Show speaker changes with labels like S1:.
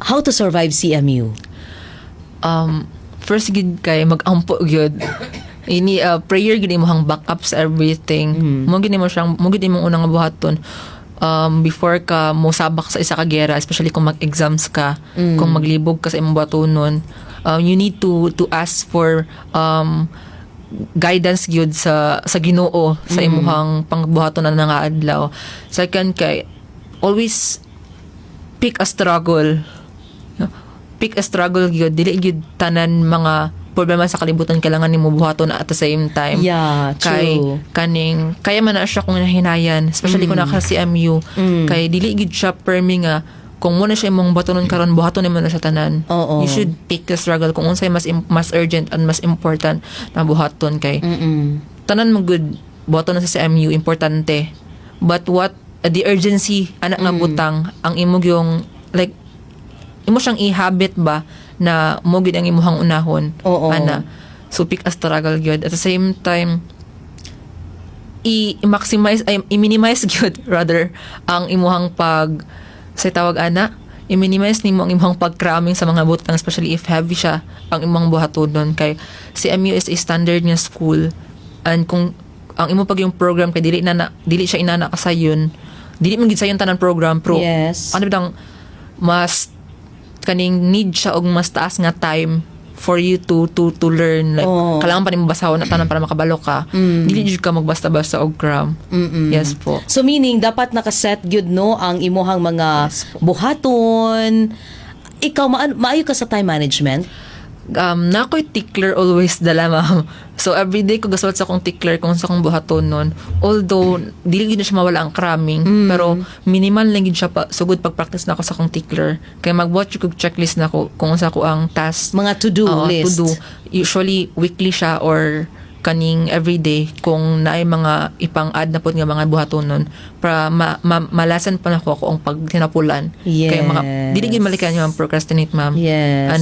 S1: How to survive CMU?
S2: First gid kay mag-ampo gyud ini, prayer gid imong backup sa everything. Mo gid imong unang buhaton before ka mosabak sa isa ka gera, especially kung mag-exams ka, kung maglibog ka sa imong buhatonon, you need to ask for guidance gyud sa Ginoo sa imuhang pangbuhaton na nga adlaw. Second kay always pick a struggle. Pick a struggle gyud. Dili gyud tanan mga problema sa kalibutan kailangan nimo buhaton at the same time.
S1: Yeah,
S2: Kay
S1: true.
S2: Kaning kaya man na siya kung nahinayan, especially kung naka CMU, kay dili gyud siya permi nga kung mo na siya imong buhatonon karon, buhaton nimo na siya tanan.
S1: Oo.
S2: You should pick the struggle kung unsay mas urgent and mas important na buhaton, kay tanan mo gud buhaton na sa CMU importante, but what the urgency ana nga butang ang imo yung like imo siyang i-habit ba na mo gid ang imuhang unahon ana. So pick a struggle gyud. At the same time, i-maximize ay i-minimize gyud rather ang imuhang pag sa tawag ana, i-minimize nimo ang imuhang pag-cramming sa mga butang, especially if heavy siya ang imong buhatonon, kay CMU is a standard nga school and kung ang imo pag yung program kay dili na dili siya inana kasayon, dili man gid sayon tanan program, pero ano bitang mas kaning need siya og mas taas nga time for you to learn, like kailangan pa nimo basahon na tanan para makabalo ka. Dili jud ka magbasta-basta og cram. Yes po.
S1: So meaning dapat nakaset gyud no ang imuhang mga
S2: Yes po.
S1: Buhaton. Ikaw, maayo ka sa time management?
S2: Na ako'y tickler always dala, ma'am. So everyday ko gasulat sa akong tickler kung sa akong buhaton nun. Although dili gid na siya mawala ang cramming, pero minimal lang gid siya pa sugod pag-practice na ako sa akong tickler. Kay magbuhat jud kog checklist na ko kung sa ako ang task.
S1: Mga to-do
S2: Oo,
S1: list.
S2: to do. Usually weekly siya or kaning everyday kung naay mga ipang-add na pud nga mga buhatonon para malasan pa nako ako ang pagtinapulan. Kay mga dili gid malikayan yung procrastinate, ma'am. And